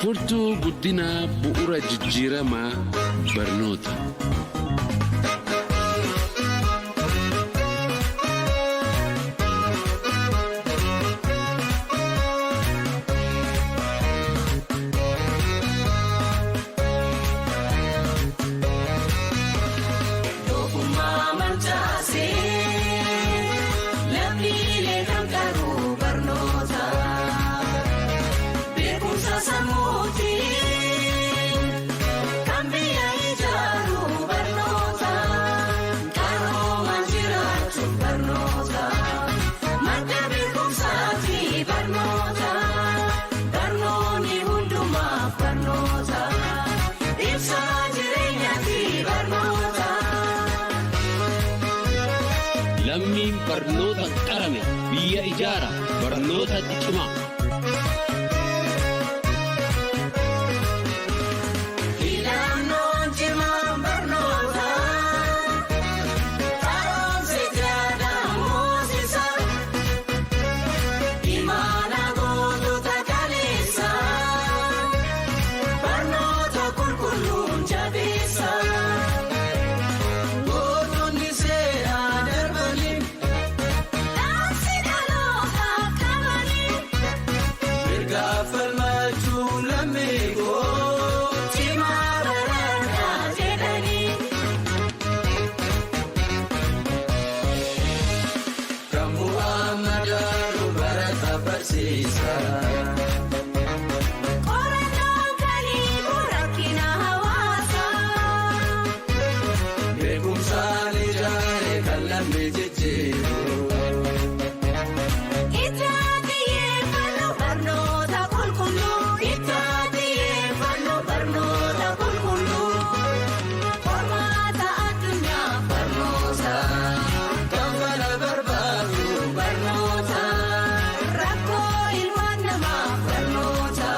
Furtuu guddinaa bu'uura jijjiiramaa barnoota. Ogummaa mancaasee lammiilee kan qabu barnoota. Beekumsa sammuutiin kan biyya ijaaru barnoota. Qaroomaan jiraachuuf barnoota. Madda beekumsaati barnoota. Barnoonni hundumaaf barnoota. Ibsaa jireenyaati barnoota. Lammiin barnoota qarame biyya ijaara barnootatti cima. Filannoon cimaan barnoota. Qaroomsi jaadaan moosisa. Imaana gootota kaleessa. Barnoota qulqulluun jabeessa. Gootonni seeraa darbanii Dhaamsi dhaloota qabanii. mirga falmachuu lammii koo. Cimaa baradhaa jedhanii. Kan bu'aa madaalu barata barsiisa. Qorannoon kaliibu rakkina hawaasaa. Beekumsaan ijaare kan lammii jijjiiru. Itti xiyyeeffannu barnoota qulqulluu. Itti xiyyeeffannu barnoota qulqulluu. Qormaata addunyaa barnoota. Kan fala barbaadu Barnoota. Rakkoo ilmaan namaa barnoota.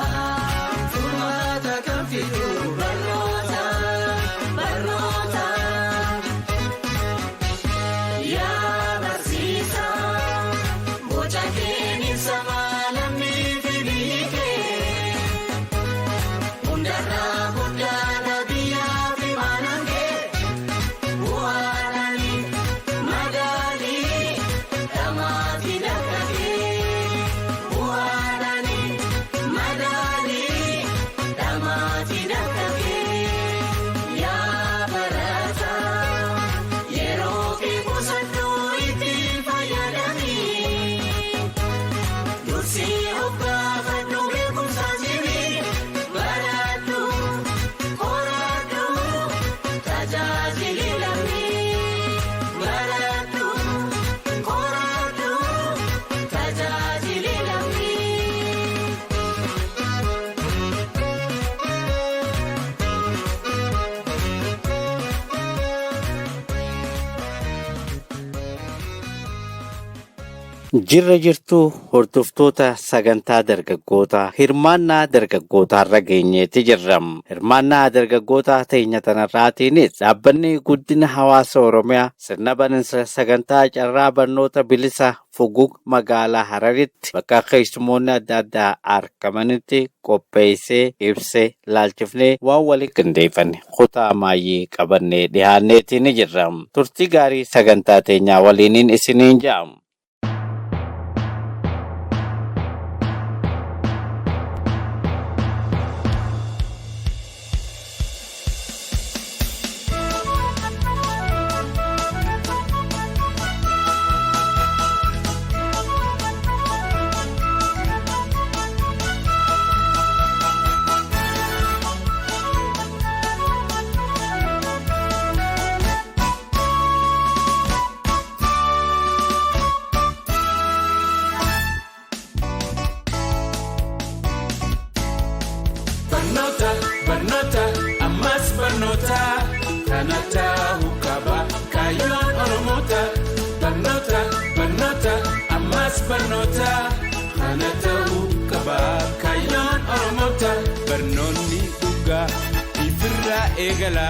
furmaata kan fidu. Barnoota. Barnoota. Yaa barsiisaa. Boca keenya lammii fi biyyi kee. Hundarraa guddaadha biyyaa fi maanaan kee. Bu'aadhaanii madaalii dhamaatii dhaqqabee. Bu'aadhaanii madaalii dhamaatii dhaqqabee. Yaa barataa yeroo fi qusannoo itti fayyadamii. Dursii of gaafadhu beekumsa jimii baradhu horadhu tajaajili lammii baradhu horadhu tajaajili lammii. Jirra jirtuu hordoftoota sagantaa dargaggootaa hirmaannaa dargaggootaa irra geenyeeti jirra. Hirmaannaa dargaggootaa teenya tanarraatiinis dhaabbanni guddina hawaasa Oromiyaa sirna baninsa sagantaa carraa barnoota bilisa fugug magaalaa Hararitti bakka keessummoonni adda addaa argamanitti qopheessee ibsee laalchifnee waan waliin qindeeffanne kutaa maayyii qabannee dhiyaanneeti ni jirra. Turtii gaarii sagantaa teenyaa waliiniin isiniin ja'amu. Barnoota, barnoota, ammas barnoota. Kana ta'uu qaba kaayyoon Oromoota. Barnoota, barnoota, ammas barnoota. Kana ta'uu qaba kaayyoon Oromoota. Barnoonni dhugaa ifirraa eegala.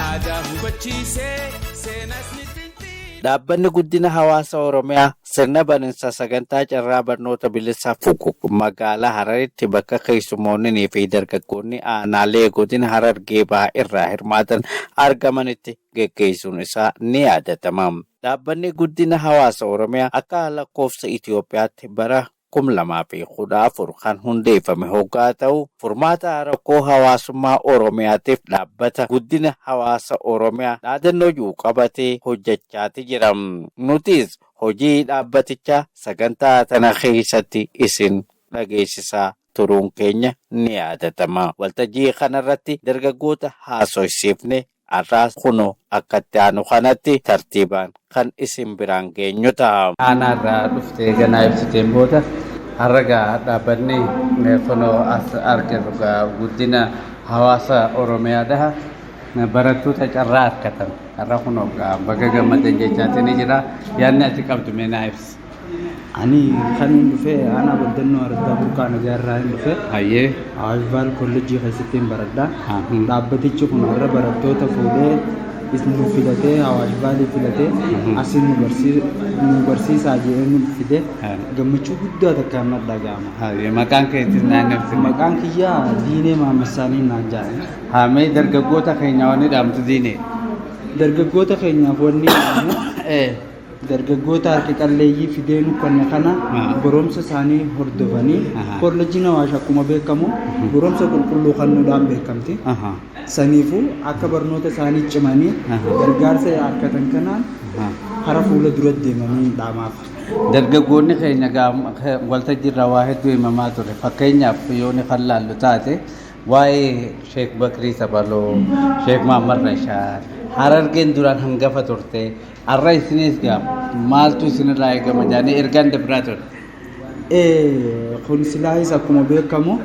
Aadaa hubachiisee seenas ni xinxii. Dhaabbanni guddina hawaasa Oromiyaa sirna baninsa sagantaa carraa barnoota bilisaa Fugug magaalaa Hararitti bakka keessummoonnii fi dargaggoonni aanaalee godina Harargee Bahaa irraa hirmaatan argamanitti geggeessuun isaa ni yaadatama. Dhaabbanni guddina hawaasa Oromiyaa akka lakkoofsa Itoophiyaatti bara 2014 kan hundeeffame hoggaa ta'u, furmaata rakkoo hawaasummaa Oromiyaatiif dhaabbata guddina hawaasa Oromiyaa dhaadannoo jiru qabatee hojjechaati jira. Nutis hojii dhaabbatichaa sagantaa tana keessatti isin dhageessisaa turuun keenya ni yaadatama. Waltajjii kanarratti dargaggoota haasofsiifne har'aas kunoo akkatti aanu kanatti tartiibaan kan isin biraan geenyu ta'a. Aanaarraa dhuftee ganaa ibsiteen booda har'a gaa dhaabbanni kunoo as arginu gaa guddina hawaasa Oromiyaadha. Barattoota carraa argatan har'a kunoo gaa baga gammadan jechaatiin ni jira. Yaadni ati qabdu mee naa ibsi. Ani kan hin dhufe aanaa Baddannoo Araddaa Burqaa Nagaa irraa hin dhufe. Hayyee. Awaash Vaal Kolleejjii keessatti hin baradha. Dhaabbatichi kun har'a barattoota fuudhee nu filatee, Awaash Vaalii filatee, asin nu barsiisaa jedhee nu fide, gammachuu guddaa takkaan na dhaga'ama. Hayyee, maqaan keetis naan ibsi. Maqaan kiyyaa Diinee Maammassaanii naan jedhama. Haamee dargaggoota keenya wanni dhaamtu, Diinee. Dargaggoota keenyaaf wanni dhaamu, dargaggoota harka qalleeyyii fidee nu kanne kana barumsa isaanii hordofanii, kolleejjiin Awaash akkuma beekamu barumsa qulqulluu kennuudhaan beekamti. Saniifuu akka barnoota isaanii cimanii gargaarsa argatan kanaan hara fuula dura deemanii dhaamaaf. Dargaggoonni keenya waltajjii irraa waa hedduu himamaa ture. Fakkeenyaaf yoo ni kan laallu taate, waa'ee Sheek Bakrii Sabaloo, Sheek Mahammad Rashaad, Harargeen duraan hangafa turte. Har'a isinis gaa maaltu isinirraa eegama jedhanii ergaan dabraa ture. Kun silaayis akkuma beekamu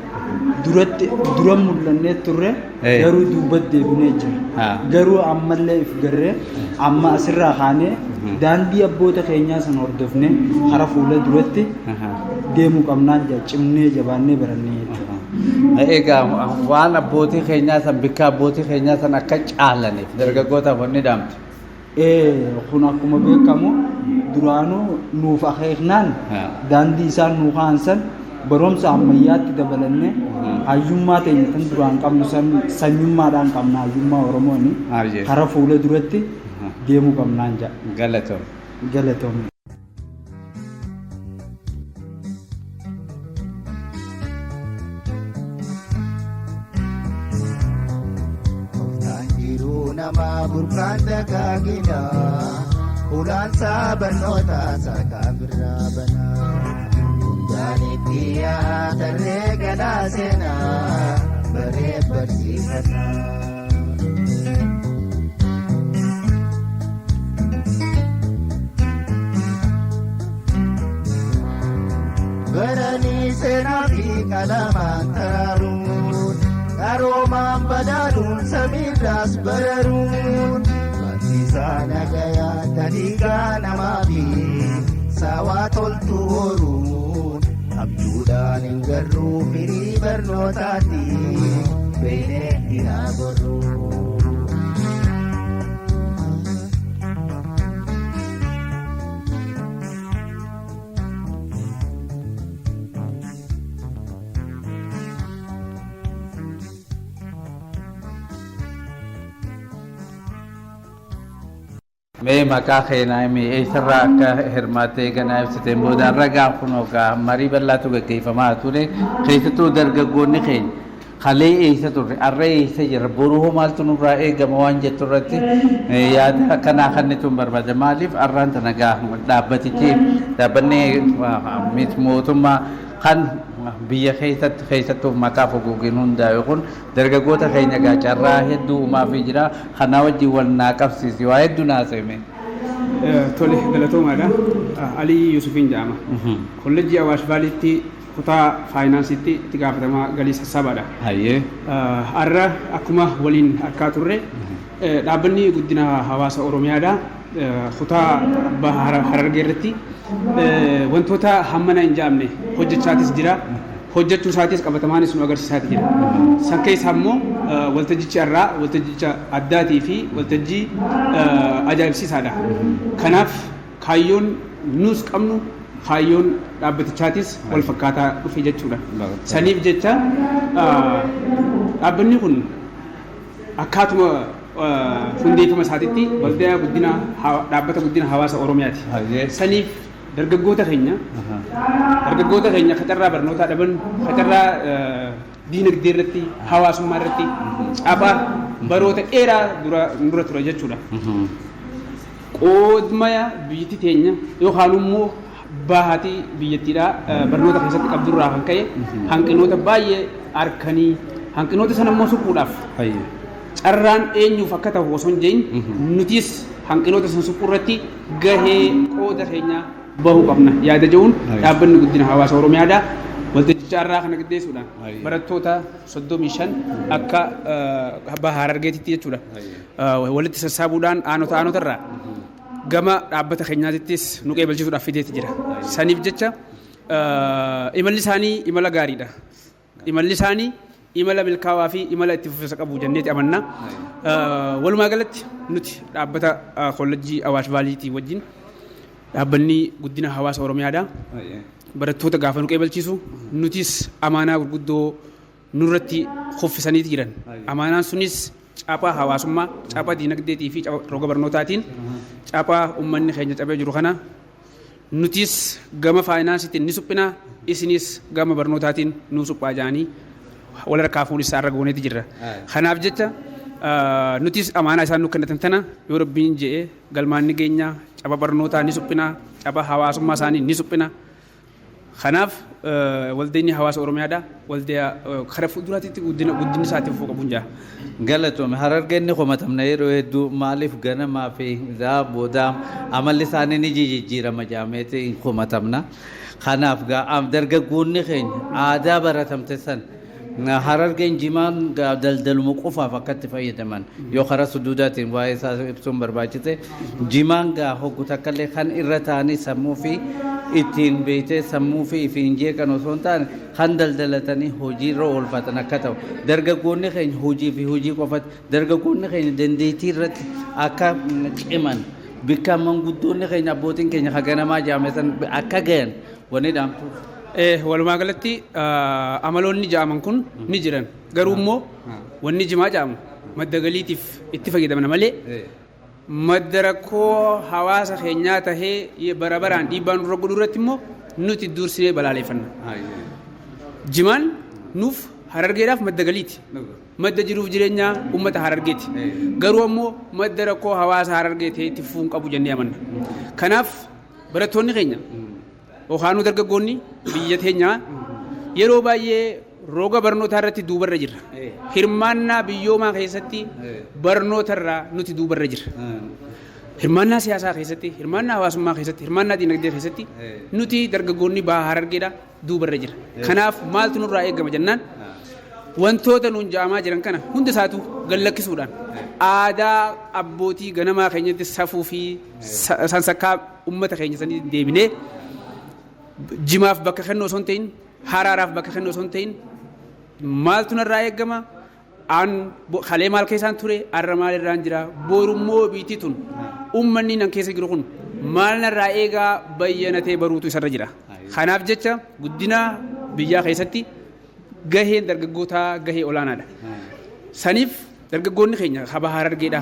duratti dura mul'annee turre, garuu duubatti deebinee jira. Garuu ammallee if garree amma asirraa kaanee daandii abboota keenyaa sana hordofnee hara fuula duratti deemuu qabnaan jira, cimnee jabaannee barannee jechuudha. Egaa waan abbootii keenyaa san, bikka abbootii keenyaa san akka caalaniif dargaggootaaf wanni dhaamtu. Kun akkuma beekamu duraanuu nuuf akeeknaan daandii isaan nuu ka'an san barumsa ammayyaatti dabalannee hayyummaa teenya tan duraan qabnu san, sanyummaadhaan qabna hayyummaa Oromooni, hara fuula duratti deemuu qabnaan jedha. Galatoom. Galatoomne. Jiruu namaa burqaan dagaagina, ulaansaa barnoota saakaan birraa banaa. Hundaan itti tarree galaa seenaa baree barsiifannaa. Baranii seenaa fi qalamaan taraaruun, qaroomaan badaaluun, samiirraas bararuun, barsiisaa nagayaa taliigaa namaa fi saawaa toltu horuun, abjuudhaan hin garruu firii barnootaati beeknee dhiraa borruu. Mee maqaa keenaa himi, eessarraa akka hirmaattee ganaa ibsiteen booda har'a gaa kunoo gaa marii bal'aatu gaggeeffamaa ture. Keessattuu dargaggoonni keenya kalee eessa turre, har'a eessa jirra, boruu hoo maaltu nurraa eegama waan jettu irratti yaada akkanaa kannitu hin barbaada. Maaliif har'aan tana gaa dhaabbatichi, dhaabbanni miti mootummaa kan biyya keessatti keessattuu maqaa Fuguugiin hundaa'e kun dargaggoota keenya gaa carraa hedduu uumaafii jira. Kanaa wajjin wal naa qabsiisi, waa hedduu naa seeme. Tole, galatoomaadha. Alii Yusufiin jedhama. Kolleejjii Awaash Vaaliitti kutaa faayinaansiitti itti gaafatamaa galii sassaabaadha. Hayyee. Har'a akkuma waliin argaa turre, dhaabbanni guddina hawaasa Oromiyaadha. Kutaa Harargee irratti wantoota hammana hin jedhamne hojjechaatis jira. Hojjechuu isaatis qabatamaanis nu agarsiisaati jira. San keessaa immoo waltajjicha irraa waltajjicha addaatii fi waltajjii ajaa'ibsiisaadha. Kanaaf kaayyoon nus qabnu kaayyoon dhaabbatichaatis wal fakkaataa dhufe jechuudha. Saniif jecha dhaabbanni kun akkaatuma hundeeffama isaatitti waldaa guddina dhaabbata guddina hawaasa Oromiyaati. Saniif dargaggoota keenya qacarraa barnootaa dhaban, qacarraa diinagdee irratti, hawaasummaa irratti caphaa baroota dheeraa dura ture jechuudha. Qoodmaya biyyattii teenya yookaan immoo bahatii biyyattiidhaa barnoota keessatti qabdurraa kan ka'e hanqinoota baay'ee harkanii hanqinoota sana immoo suphuudhaaf carraan eenyuuf akka ta'u osoo hin jedhin nutis hanqinoota sana suphuu irratti gahee qooda keenya bahuu qabna yaada jedhuun dhaabbanni guddina hawaasa Oromiyaadha. Waltajjicha irraa kana qindeessuudhaan barattoota 35 akka baha Harargeetitti jechuudha. Walitti sassaabuudhaan aanota irraa gama dhaabbata keenyaatittis nu qeebalchisuudhaaf fideeti jira. Saniif jecha imalli isaanii imala gaariidha. Imalli isaanii imala milkaa'aa fi imala itti fufinsa qabu jenneeti amanna. Walumaa galatti nuti dhaabbata kollejjii Awaash Vaaliitii wajjin dhaabbanni guddina hawaasa Oromiyaadha. Barattoota gaafa nu qeebalchiisu nutis amaanaa gurguddoo nurratti kuffisaniiti jiran. Amaanaan sunis caphaa hawaasummaa, caphaa diinagdeetii fi roga barnootaatiin caphaa uummanni keenya cabee jiru kana nutis gama faayinaansiitiin ni suphina, isinis gama barnootaatiin nu suphaa jedhanii wal harkaa fuudhis irra gooneeti jirra. Kanaaf jecha nutis amaanaa isaan nu kennatan tana yoo Rabbiin je'ee galmaanni keenya capha barnootaa ni suphina, capha hawaasummaa isaanii ni suphina. Kanaaf waldeenyi hawaasa Oromiyaadha. Waldaa karaa fuulduraatti guddinni isaatti fufuu qabuun jira. Galatoome Harargeenni komatamna yeroo hedduu maaliif ganamaa fi booda amalli isaanii ni jijjiirama jaameeti komatamna. Kanaaf dargaggoonni keenya aadaa baratamte san Harargeen jimaan daldaluma qofaaf akkatti fayyadaman yoo karaa suduudaatiin waa'ee isaa ibsuun barbaachise jimaan gaa hoggu takkallee kan irra ta'anii sammuu fi ittiin beektee sammuu fi ifiin jeeqan osoo hin taane kan daldalatanii hojiirra oolfatan akka ta'u dargaggoonni keenya hojii fi hojii qofatti dargaggoonni keenya dandeettii irratti akka ciman bikka manguddoonni keenya abbootiin keenya haganamaa jaamesan akka gayan wanni dhaamtu. Walumaa galatti amaloonni jaaman kun ni jiran garuu immoo wanni jimaa jaamu madda galiitiif itti fayyadamna malee madda rakkoo hawaasa keenyaa tahee bara baraan dhiibbaan nurra godhu irratti immoo nuti dursinee balaaleeffanna. Jimaan nuuf Harargeedhaaf madda galiiti. Madda jiruuf jireenyaa uummata Harargeeti. Garuu ammoo madda rakkoo hawaasa Harargee ta'ee itti fufuun qabu jennee amanna. Kanaaf barattoonni keenya yookaan dargaggoonni biyya teenyaa yeroo baay'ee roga barnootaa irratti duubarra jirra. Hirmaannaa biyyoomaa keessatti barnootarraa nuti duubarra jirra. Hirmaannaa siyaasaa keessatti, hirmaannaa hawaasummaa keessatti, hirmaannaa diinagdee keessatti nuti dargaggoonni baha Harargeedha duubarra jira. Kanaaf maaltu nurraa eegama jennaan wantoota nuun jaamaa jiran kana hunda isaatu gallakkisuudhaan aadaa abbootii ganamaa keenyatti safuu fi sansakkaa uummata keenya sanii deebinee jimaaf bakka kennuu osoo hin ta'in haraaraaf bakka kennuu osoo hin ta'in maaltu narraa eegama aan kalee maal keessaan ture arra maal irraan jira borummoo biitii tun uummanni nan keessa jiru kun maal narraa eegaa bayyanatee baruutu isarra jira. Kanaaf jecha guddina biyyaa keessatti gaheen dargaggootaa gahee olaanaadha. Saniif dargaggoonni keenya haba Harargeedha.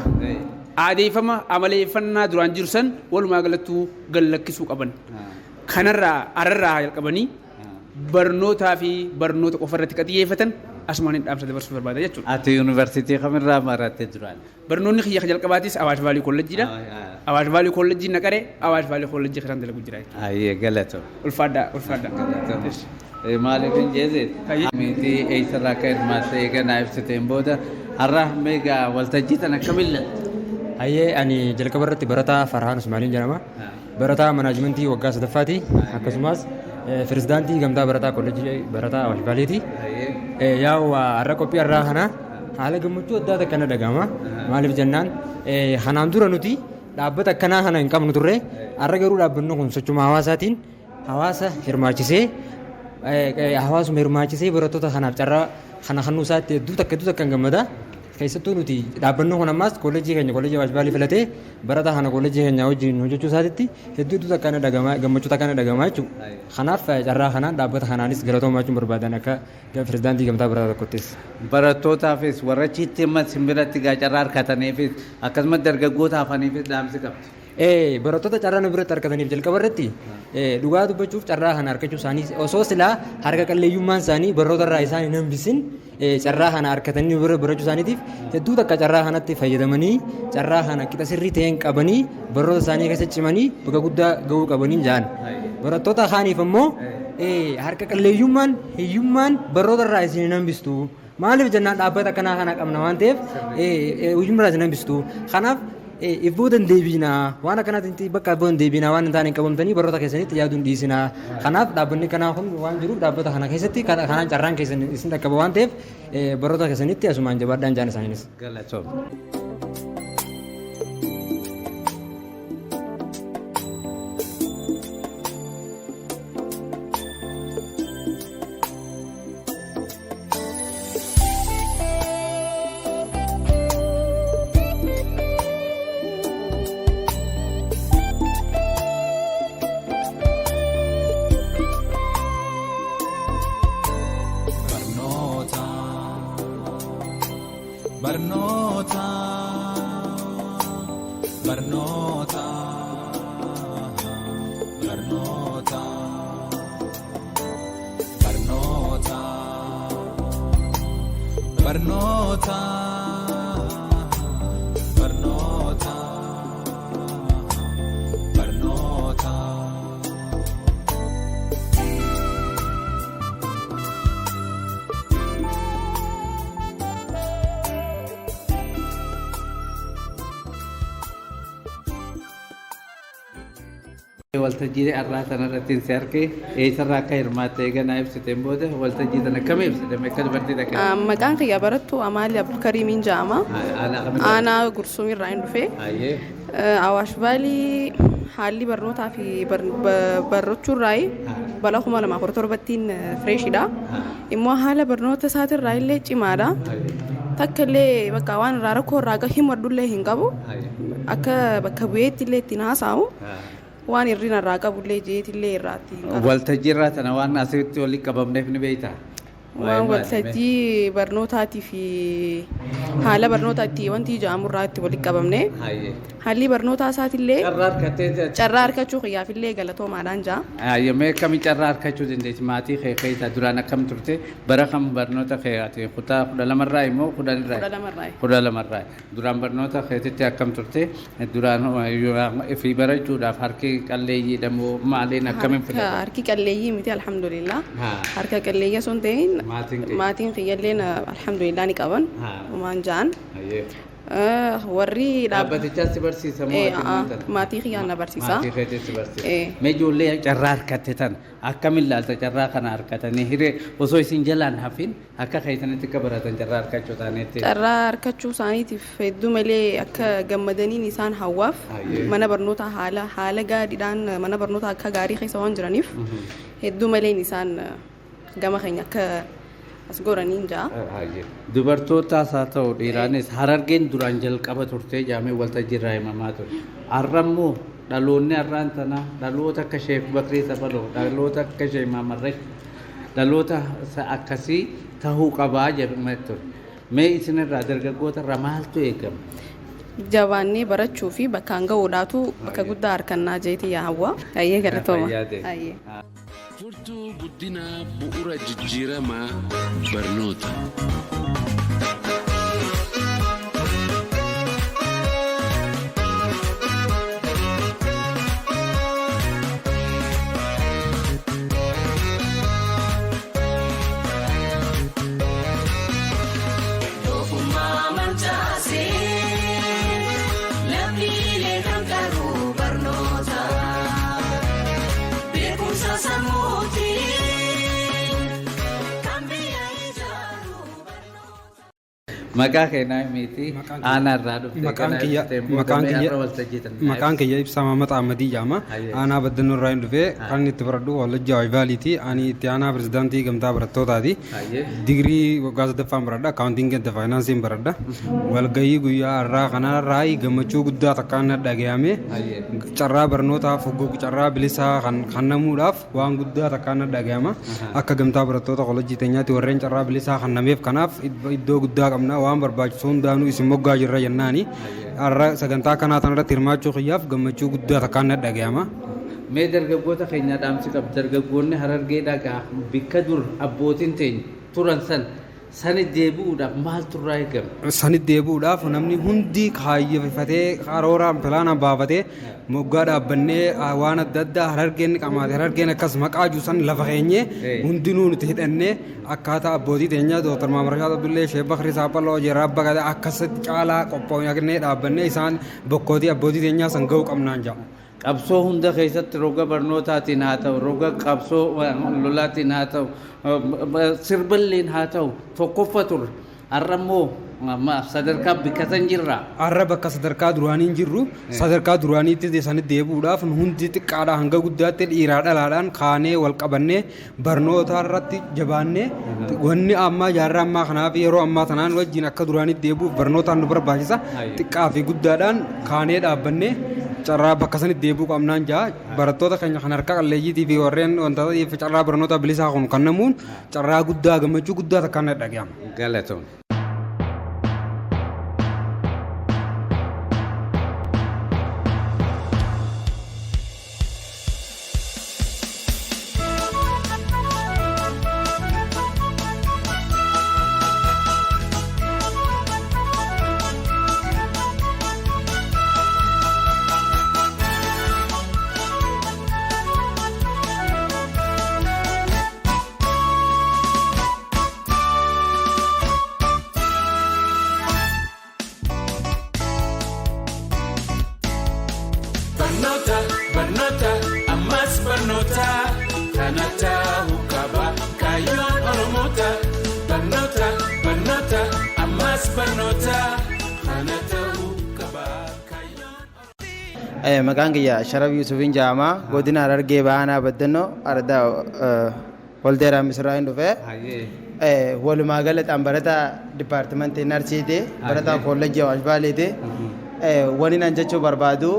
Aadeeffama amaleeffannaa duraan jiru san walumaa galattuu gallakkisuu qaban. Kanarraa ararraa jalqabanii barnootaa fi barnoota qofa irratti kan xiyyeeffatan asumaan hin dhaamsa dabarsuu barbaada jechuudha. Ati yuunivarsiitii kamirraa baratte duraan? Barnoonni kiyya jalqabaatis Awaash Vaalii Kolleejjiidha. Awaash Vaalii Kolleejjii naqaree Awaash Vaalii Kolleejjii kan dalagu jira jechuudha. Ayyee galatoom. Ulfaadhaa ulfaadhaa. Maaliif hin jeeseet? Miitii eessarraa akka hirmaatte eeganaa ibsiteen booda har'a meegaa waltajjii tan akkamiin latte? Ayyee ani jalqaba irratti barataa Farhaan Usmaaniin jedhama. Barataa manaajimentii waggaa sadaffaati. Akkasumas pirezidaantii gamtaa barataa kolleejjii barataa Awaash Vaaliiti. Yaa'u har'a qophii har'aa kana haala gammachuu addaa takka na dhaga'ama. Maaliif jennaan kanaan dura nuti dhaabbata akkanaa kana hin qabnu turre. Har'a garuu dhaabbanni kun sochuma hawaasaatiin hawaasa hirmaachisee Hawaasuma hirmaachisee barattoota kanaaf carraa kana kennuu isaatti hedduu takka hedduu takka gammada. Keessattuu nuti dhaabbanni kun ammaas kolleejjii keenya kolleejjii Awaash Vaalii filatee barataa kana kolleejjii keenya wajjin hojjechuu isaatitti hedduu hedduu takka dhagama gammachuu takka dhagama jechuudha. Kanaaf carraa kanaan dhaabbata kanaanis galatoomaa jechuun barbaadan akka pirezidaantii gamtaa barataa tokkottis. Barattootaafis, warra achitti amma simbiratti gaa carraa harkataniifis, akkasumas dargaggoota hafaniifis dhaamsi qabdi. Barattoota carraa nu biratti argataniif jalqaba irratti, dhugaa dubbachuuf, carraa kana argachuu isaanii osoo silaa harka qalleeyyummaan isaanii barnoota irraa isaan hin hambisin, carraa kana argatanii nu bira barachuu isaaniitiif hedduu takka carraa kanatti fayyadamanii, carraa kana qixa sirrii ta'een qabanii, barnoota isaanii keessa cimanii bakka guddaa gahuu qabanii ja'an. Barattoota kaaniif immoo harka qalleeyyummaan, hiyyummaan barnoota irraa isin hin hambistu. Maaliif jennaan, dhaabbata akkanaa kana qabna waan ta'eef hiyyummaa irraa isin hambistu. Kanaaf if booda hin deebiinaa, waan akkanaatiin bakka booda hin deebiinaa, waan hin taane hin qabamtanii barnoota keessanitti yaaduu hin dhiisinaa. Kanaaf dhaabbanni kanaa kun waan jiruuf, dhaabbata kana keessatti kanaan carraan keessan isin dhaqqaba waan ta'eef, barnoota keessanitti asumaan jabaadhaan jaan isaaniinis. Galatoom. Barnoota, barnoota, barnoota, barnoota, barnoota, barnoota, barnoota, barnoota. Waltajjii har'aa tanarratti si arge, eessarraa akka hirmaatte eeganaa ibsiteen booda, waltajjii tana akkam ibsite akka dubartii takka? Maqaan kiyya barattuu Amaali Abdulkariimiin jedhama. Aanaa Gursum irraa hin dhufe. Awaash Vaalii haalli barnootaa fi barachuu irraa bara 2017ttiin freshiidha. Immoo haala barnoota isaatirraa illee cimaadha. Takka illee bakka waan irraa rakkoo irraa himadhu illee hin qabu. Akka bakka bu'eetti illee ittiin haasa'u. Waan hir'ina irraa qabullee jeetillee irraa ittiin qabu. Waltajjii irraa tana waan asitti walitti qabamneef ni beektaa? Waan waltajjii barnootaatii fi haala barnootaa itti wanti ija'amurraa itti walitti qabamne. Haalli barnootaa isaatillee Carraa harkattee carraa harkachuu kiyyaafillee galatoomaadhaan ja'a. Hayyee, mee akkami carraa harkachuu dandeessi? Maatii kee keessaa duraan akkam turte? Bara kam barnoota kee ati kutaa 12rraa immoo 10rraa? 12rraa. 12rraa. Duraan barnoota keetitti akkam turte? Duraan fi barachuudhaaf harki qalleeyyiidha moo maaliin akkamiin filate? Harki qalleeyyii miti, alhamdulillah. Harka qalleeyyii osoo hin ta'in Maatiin kee? maatiin kiyyalleen alhamdulillah ni qaban. Waan ja'an. Warri Dhaabbatichaas si barsiisa moo ati maal? Maatii kiyyaan na barsiisa. Maatii keetis si barsiisa. Mee ijoollee carraa harkatte tana akkamiin ilaalta? Carraa kana harkatanii hiree osoo isin jalaan hafin akka keessanitti akka baratan carraa harkachuu isaaniitti. Carraa harkachuu isaaniitiif hedduu malee akka gammadaniin isaan hawwaaf. Mana barnootaa haala gaariidhaan, mana barnootaa akka gaarii keessa waan jiraniif, hedduu maleen isaan gama keenya akka as goraniin ja'a. Dubartootaas haa ta'u dhiiraanis, Harargeen duraan jalqaba turtee jaamee waltajjii irraa himamaa ture. Har'a immoo dhaloonni har'aan tana dhaloota akka Sheek Bakrii Sabaloo, dhaloota akka Sheek Mamarresh, dhaloota akkasii tahuu qabaa jedhamee ture. Mee isinirraa, dargaggoota irraa maaltu eegama? Jabaannee barachuu fi bakkaan ga'uudhaatu bakka guddaa harkannaa jeetii yaa hawwa. Ayyee, galatooma. Fayyaa ta'e. Ayyee. Furtuu guddinaa, bu'uura jijjiiramaa, barnoota. Doofummaa mancaasee lammiilee kan qaru barnoota. Beekumsa sammuutiin kan biyya ijaaru barnoota. Maqaa keenyaa miti aanaa irraa dhufte. Maqaan kiyya Ibsaa Maamad Ahmadii jedhama. Aanaa Baddannoo irraa hin dhufee kan inni itti baradhu Koolleejjii Awaash Vaaliiti. Ani itti aanaa pirezidaantii gamtaa barattootaati. Digirii waggaa sadaffaan baradha. Accounting and Financeiin baradha. Walgahii guyyaa har'aa kanarraa gammachuu guddaa takkaan na dhagahame. Carraa barnootaaf carraa bilisaa kan kennamuudhaaf waan guddaa takkaan na dhagahama. Akka gamtaa barattoota koolleejjii teenyaatti warreen carraa bilisaa kennameef kanaaf iddoo guddaa qabna, waan barbaachisu hundaanuu isin moggaa jirra jennaani. Har'a sagantaa kanaa tanarratti hirmaachuu kiyyaaf gammachuu guddaa takkaan na dhagahama. Mee dargaggoota keenya dhaamsi qabu, dargaggoonni Harargee dhagaa bikka dur abbootiin teenya turan san sani deebi'uudhaaf maaltu irraa eegama? Sani deebi'uudhaaf namni hundi kaayyeeffatee, karooraan pilaanaan baafatee, moggaa dhaabbannee, waan adda addaa Harargeen qamaate, Harargeen akkas maqaa juusan lafa keenyee hundinuu nuti hidhannee akkaataa abbootii teenyaa Dooktar Maamarashaa Abdullee, Sheek Bakrii Saaphalloo, Jeeraa Abbaa Gadaa akkasitti caalaa qophoofnee dhaabbannee isaan bokkootii abbootii teenyaa san ga'uu qabnaan jedha. Qabsoo hunda keessatti roga barnootaatiin haa ta'u, roga qabsoo lolaatiin haa ta'u, sirballeen haa ta'u, tokkoffa turre. Har'a immoo sadarkaa bikka san jirra. Har'a bakka sadarkaa duraanii hin jirru. Sadarkaa duraaniitti sanitti deebi'uudhaaf hundi xiqqaadhaa hanga guddaatti, dhiiraa dhalaadhaan kaanee wal qabannee barnoota irratti jabaannee, wanni ammaa jaarraa ammaa kanaaf yeroo ammaa tanaan wajjin akka duraaniitti deebi'uuf barnootaan nu barbaachisa. Xiqqaa fi guddaadhaan kaanee dhaabbannee carraa bakka sanitti deebi'uu qabnaan jaa. Barattoota keenya kan harka qalleeyyiitii fi warreen wantoota carraa barnoota bilisaa kun kennamuun carraa guddaa, gammachuu guddaa takkaan na dhaga'ama. Galatoom. Barnoota, barnoota, ammas barnoota, kana ta'uu qaba kaayyoon Oromoota. Barnoota, barnoota, ammas barnoota, kana ta'uu qaba kaayyoon. Maqaan kiyya Sharaf Yusufiin jedhama. Godina Harargee Baanaa Baddannoo Ardaa Waldeeraa Misirraa hin dhufe. Walumaa galatti an barataa dipaartimentii narsiiti. Barataa koolleejjii Awaash Vaaliiti. Wani nan jechuu barbaadu,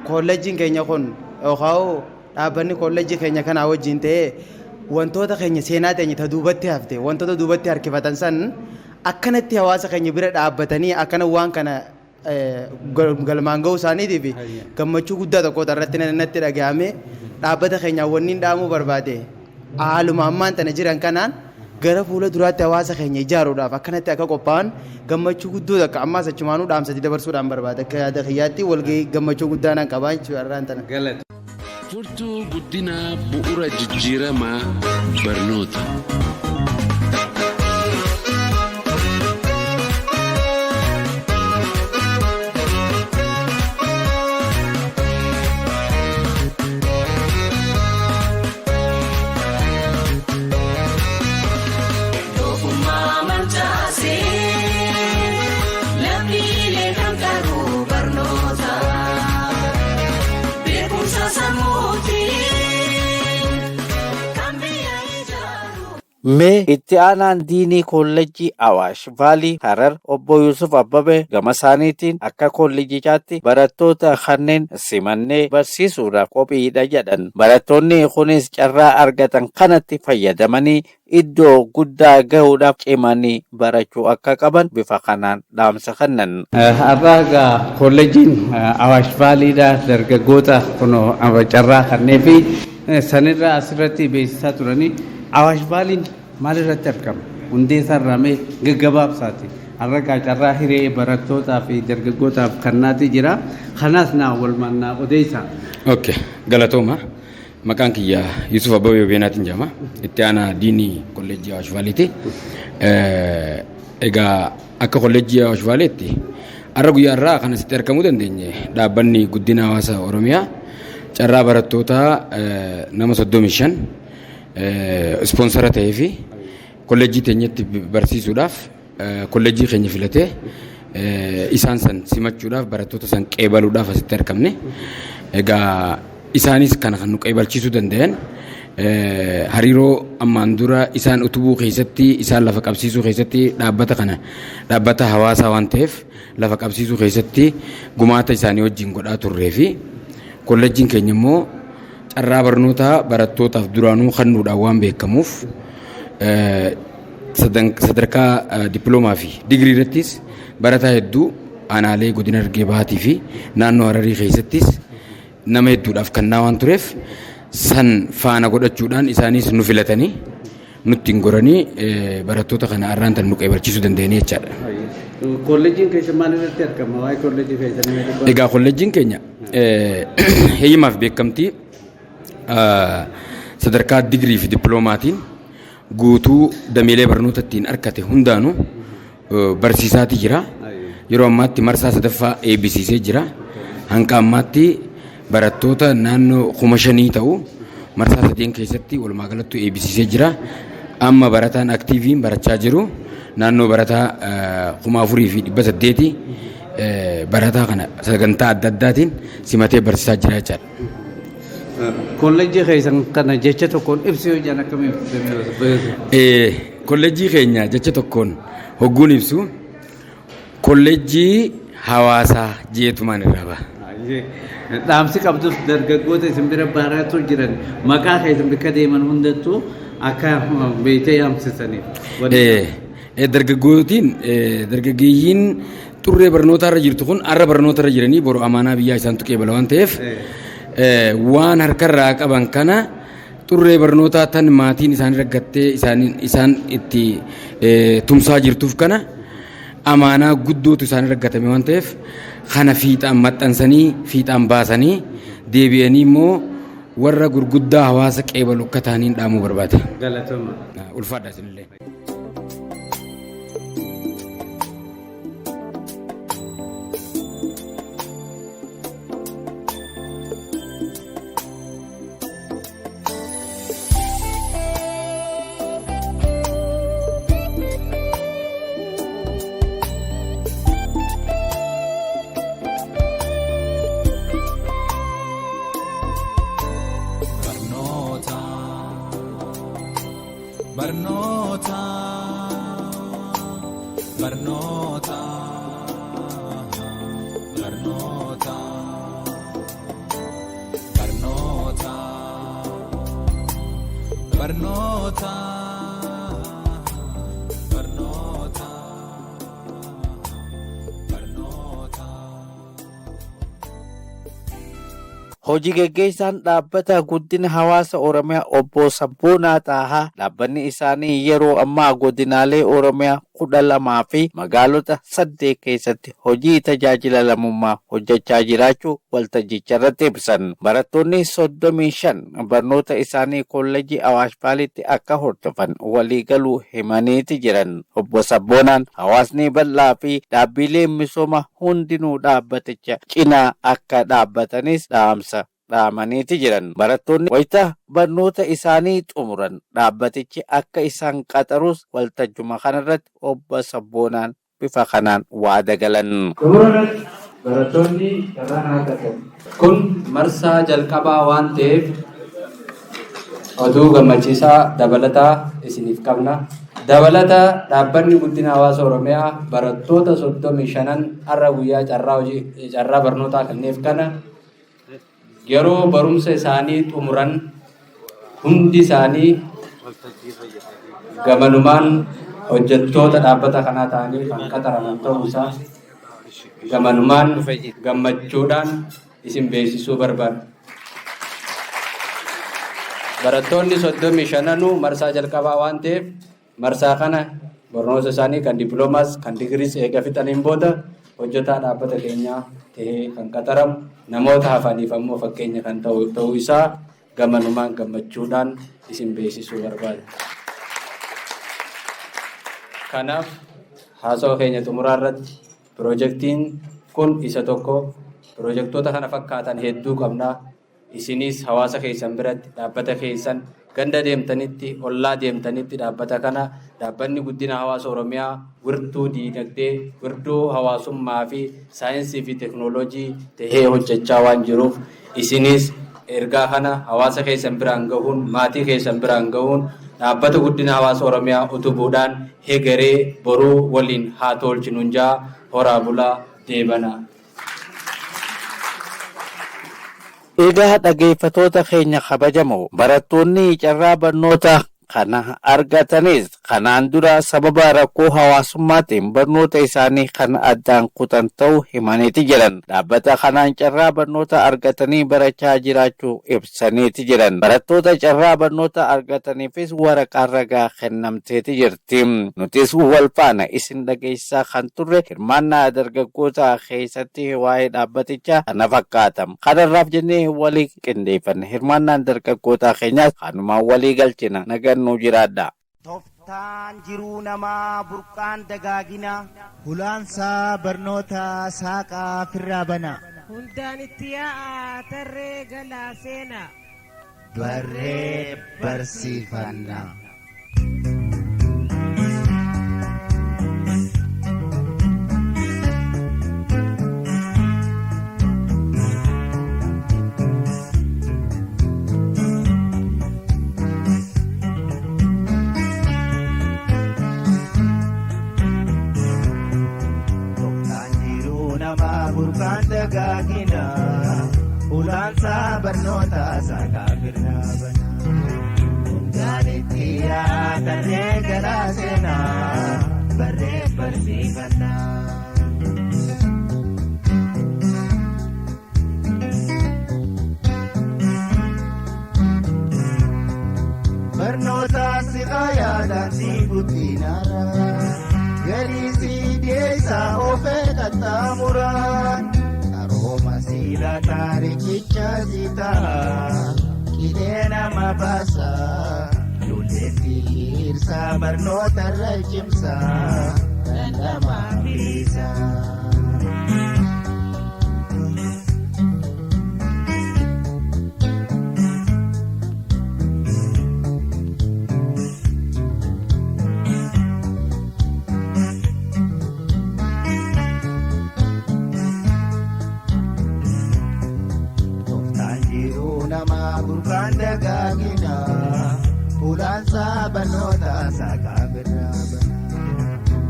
koolleejjiin keenya kun yookaan dhaabbanni koolleejjii keenya kanaa wajjin ta'ee wantoota keenya, seenaa teenya ta duubatti hafte, wantoota duubatti harkifatan san akkanatti hawaasa keenya bira dhaabbatanii akkana waan kana galmaan ga'uu isaaniitiif gammachuu guddaa tokkotu irratti natti dhaga'ame. Dhaabbata keenyaan wanni hin dhaamuu barbaade, haaluma ammaan tana jiran kanaan gara fuula duraatti hawaasa keenya ijaaruudhaaf akkanatti akka qophaa'an gammachuu guddoo takka ammaas achumaanuu dhaamsatti dabarsuudhaan barbaade. Akka yaada kiyyaatti walgahii gammachuu guddaa nan qabaa jechuudha irraan tana. Furtuu guddinaa, bu'uura jijjiiramaa barnoota. Doofummaa mancaasee lammiilee kan qabu barnoota. Beekumsa sammuutiin kan biyya ijaaru. Mee itti aanaan diinii Koolleejjii Awaash Vaalii Harar Obbo Yusuf Abbabee gama isaaniitiin akka koolleejichaatti barattoota kanneen simannee barsiisuudhaaf qophiidha jedhan. Barattoonni kunis carraa argatan kanatti fayyadamanii iddoo guddaa gahuudhaaf cimanii barachuu akka qaban bifa kanaan dhaamsa kennan. Har'a egaa koolleejiin Awaash Vaaliidha dargaggoota kunoo carraa kannee fi sanirraa asirratti beeksisaa turanii. Awaash Vaaliin maalirratti argama? Hundee isaarraa mee gaggabaabsaati. Har'a gaa carraa hiree barattootaa fi dargaggootaaf kennaati jira. Kanaas naa walumaan naa odeessa. Okay, galatooma. Maqaan kiyya Yusuf Abbabee Beenaatiin jedhama. Itti aanaa diinii Kolleejjii Awaash Vaaliiti. Egaa akka Kolleejjii Awaash Vaaliitti har'a guyyaa irraa kan asitti argamuu dandeenye, dhaabbanni guddina hawaasa Oromiyaa carraa barattootaa nama 35 sponsor ta'ee fi kolleejjii teenyatti barsiisuudhaaf Kolleejjii keenya filatee isaan san simachuudhaaf, barattoota san qeebaluudhaaf asitti argamne. Egaa isaanis kana kan nu qeebalchiisuu danda'an hariiroo ammaan dura isaan utubuu keessatti, isaan lafa qabsiisuu keessatti, dhaabbata kana dhaabbata hawaasaa waan ta'eef lafa qabsiisuu keessatti gumaata isaanii wajjin godhaa turree fi kolleejjiin keenya immoo carraa barnootaa barattootaaf duraanuu kennuudhaan waan beekamuuf, sadarkaa dippiloomaa fi digirii irrattis barataa hedduu aanaalee godina Harargee Bahaatii fi naannoo Hararii keessattis nama hedduudhaaf kennaa waan tureef, san faana godhachuudhaan isaanis nu filatanii nutti hin goranii barattoota kana har'aan tan nu qeebalchiisuu danda'anii jechaadha. Kolleejjiin keessa maal irratti argama? Waa'ee kolleejjii keessanii. Egaa kolleejjiin keenya heeyyamaaf beekamtii sadarkaa digirii fi dippiloomaatiin guutuu dameelee barnoota ittiin argate hundaanuu barsiisaati jira. Yeroo ammaatti marsaa sadaffaa eebbisiisee jira. Hanga ammaatti barattoota naannoo 5,000 ta'u marsaa sadeen keessatti walumaa galattuu eebbisiisee jira. Amma barataan activeiin barachaa jiru naannoo barataa 4,800, barataa kana sagantaa adda addaatiin simatee barsiisaa jira jechaadha. Kolleejjii keessan kana jecha tokkoon ibsu yoo jedhan akkamiin ibsitu? Kolleejjii keenya jecha tokkoon hogguun ibsu, kolleejjii hawaasaa jeetumaan irraa baha. Dhaamsi qabdus dargaggoota isin bira baratu jiran, maqaa keessan bakka deeman hundattuu akka beektee yaamsisaniif. Dargaggootiin, dargaggeeyyiin xurree barnootaa irra jirtu kun har'a barnoota irra jiranii boru amaanaa biyyaa isaantu qeebala waan ta'eef, waan harkarraa qaban kana, xurree barnootaa tan maatiin isaanii raggattee isaan itti tumsaa jirtuuf kana, amaanaa guddootu isaanii raggatame waan ta'eef, kana fiixaan maxxansanii fiixaan baasanii deebi'anii immoo warra gurguddaa hawaasa qeebalu akka ta'aniin dhaamuu barbaada. Galatooma. Ulfaadha isinillee. Barnoota, barnoota, barnoota, barnoota, barnoota, barnoota, barnoota, barnoota. Hojii geggeessaan dhaabbata guddina hawaasa Oromiyaa Obbo Sabboonaa Xaahaa, dhaabbanni isaanii yeroo ammaa godinaalee Oromiyaa 12 fi magaalota 8 keessatti hojii tajaajila lammummaa hojjechaa jiraachuu waltajjicha irratti ibsan. Barattoonni 35 barnoota isaanii kolleejjii Awaash Vaaliitti akka hordofan waliigaluu himaniiti jiran. Obbo Sabboonaan hawaasni bal'aa fi dhaabbileen misooma hundinuu dhaabbaticha cinaa akka dhaabbatanis dhaamsa dhaamaniiti jiran. Barattoonni wayita barnoota isaanii xumuran dhaabbatichi akka isaan qaxarus waltajjuma kanarratti Obbo Sabboonaan bifa kanaan waada galan. Xumura irratti barattoonni carraan argatan kun marsaa jalqabaa waan ta'eef oduu gammachiisaa dabalataa isiniif qabna. Dabalata dhaabbanni guddina hawaasa Oromiyaa barattoota 35n har'a guyyaa carraa hojii, carraa barnootaa kenneef kana, yeroo barumsa isaanii xumuran hundi isaanii gamanumaan hojjettoota dhaabbata kanaa ta'anii kan qaxaraman ta'uu isaa gamanumaan gammachuudhaan isin beeksisuu barbaada. Barattoonni 35nuu marsaa jalqabaa waan ta'eef, marsaa kana barnoota isaanii kan dippiloomaas kan digiriis eega fixaniin booda hojjetaa dhaabbata keenyaa ta'ee kan qaxaramu, namoota hafaniif ammoo fakkeenya kan ta'u ta'uu isaa gamanumaan gammachuudhaan isin beeksisuu barbaada. Kanaaf haasawaa keenya xumuraa irratti piroojeektiin kun isa tokko, piroojeektoota kana fakkaatan hedduu qabna. Isinis hawaasa keessan biratti dhaabbata keessan Ganda deemtanitti, ollaa deemtanitti dhaabbata kana, dhaabbanni guddina hawaasa Oromiyaa wirtuu diinagdee, wirtuu hawaasummaa fi saayinsii fi teekinooloojii tahee hojjechaa waan jiruuf, isinis ergaa kana hawaasa keessan biraan gahuun, maatii keessan biraan gahuun, dhaabbata guddina hawaasa Oromiyaa utubuudhaan hegeree boruu waliin haa tolchinuun jaa. Horaa bulaa, deebana. Egaa dhaggeeffattoota keenya kabajamoo, barattoonni carraa barnoota kana argatanis kanaan dura sababa rakkoo hawaasummaatiin barnoota isaanii kan addaan kutan ta'uu himaniiti jiran. Dhaabbata kanaan carraa barnoota argatanii barachaa jiraachuu ibsaniiti jiran. Barattoota carraa barnoota argataniifis waraqaan ragaa kennamteeti jirti. Nutis wal faana isin dhageessisaa kan turre hirmaannaa dargaggoota keessatti waa'ee dhaabbatichaa kana fakkaata. Kanarraaf jennee walii qindeeffanne hirmaannaan dargaggoota keenyaas kanumaan walii galchina. Nagaan nuu jiraadha. Tooftaan jiruu namaa burqaan dagaagina. Hulaansaa barnoota saaqaa firraa bana. Hundaan itti yaa'aa, tarree galaa seenaa. Barree barsiifanna. Tooftaan jiruu namaa burqaan dagaagina. Hulaansaa barnoota saaqaa firraa bana. Hundaan itti yaa'aa, tarree galaa seenaa. Barree barsiifanna. Barnoota si yaadaan si guddinaara. Galii si dhiyeessaa oofee qaxxaamuraan. Qarooma si laata, riqicha si ta'a. Qidee nama baasa. Lulleetti hirsaa, barnoota irra cimsa. Dhandhama bilisa. Tooftaan jiruu namaa burqaan dagaagina. Hulaansaa barnoota saaqaa birraa bana.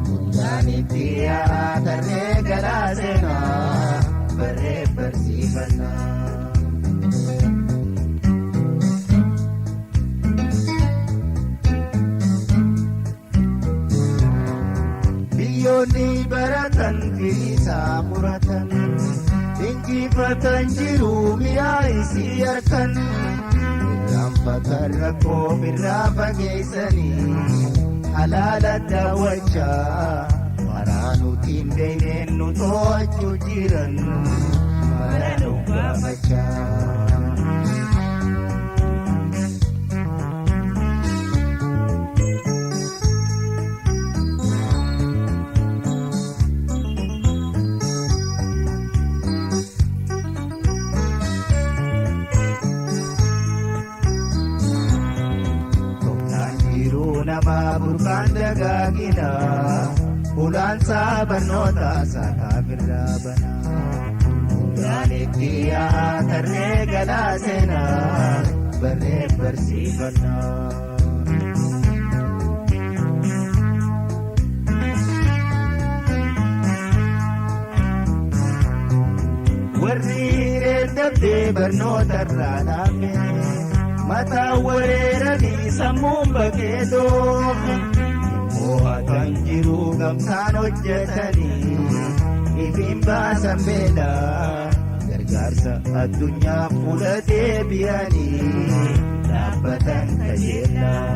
Hundaan itti yaa'aa, tarree galaa seenaa. Barree barsiifanna. Biyyoonni baratan firiisaa muratan. Injifatan jiru mi'aa isii harkan. Irraanfatan rakkoo birraa fageessanii. Halaala daawwachaa. Karaa nuti hin beekneen nu to'achuu jiran. Mala nu gaafachaa. Tooftaan jiruu namaa burqaan dagaagina. Hulaansaa barnoota saaqaa birraa bana. Hundaan itti yaa'aa, tarree galaa seenaa. Barree barsiifanna. Warri hireen dabdee barnoota irraa dhaabe. Mataa weeranii sammuun bakkee doofe. Mo'atan jiru gamtaan hojjetanii. Ifiin baasan beelaa. Gargaarsa addunyaa fuula deebi'anii. Dhaabbatan kajeellaa.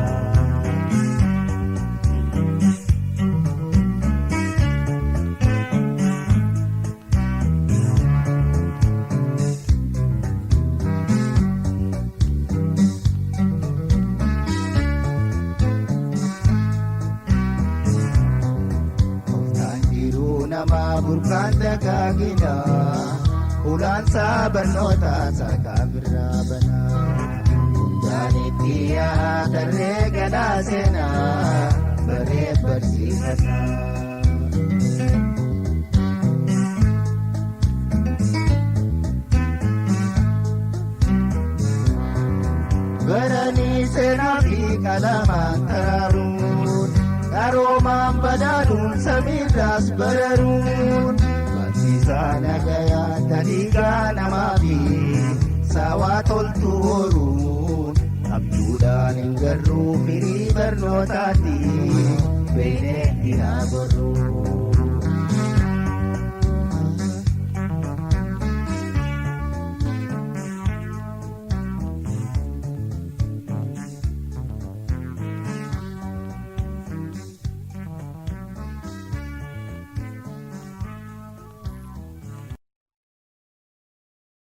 Tooftaan jiruu namaa burqaan dagaagina. Hulaansaa barnoota saaqaa birraa bana. Isaanitti yaa'aa tarree galaa seenaa baree barsiifannaa. Baranii seenaa fi qalamaan taraaruun qaroomaan badaanuun samiirraas bararuun barsiisaa nagayaa taliigaa namaa fi saawaa toltu horuun abjuudhaan hin garruu firii barnootaati beeknee hin gorruu.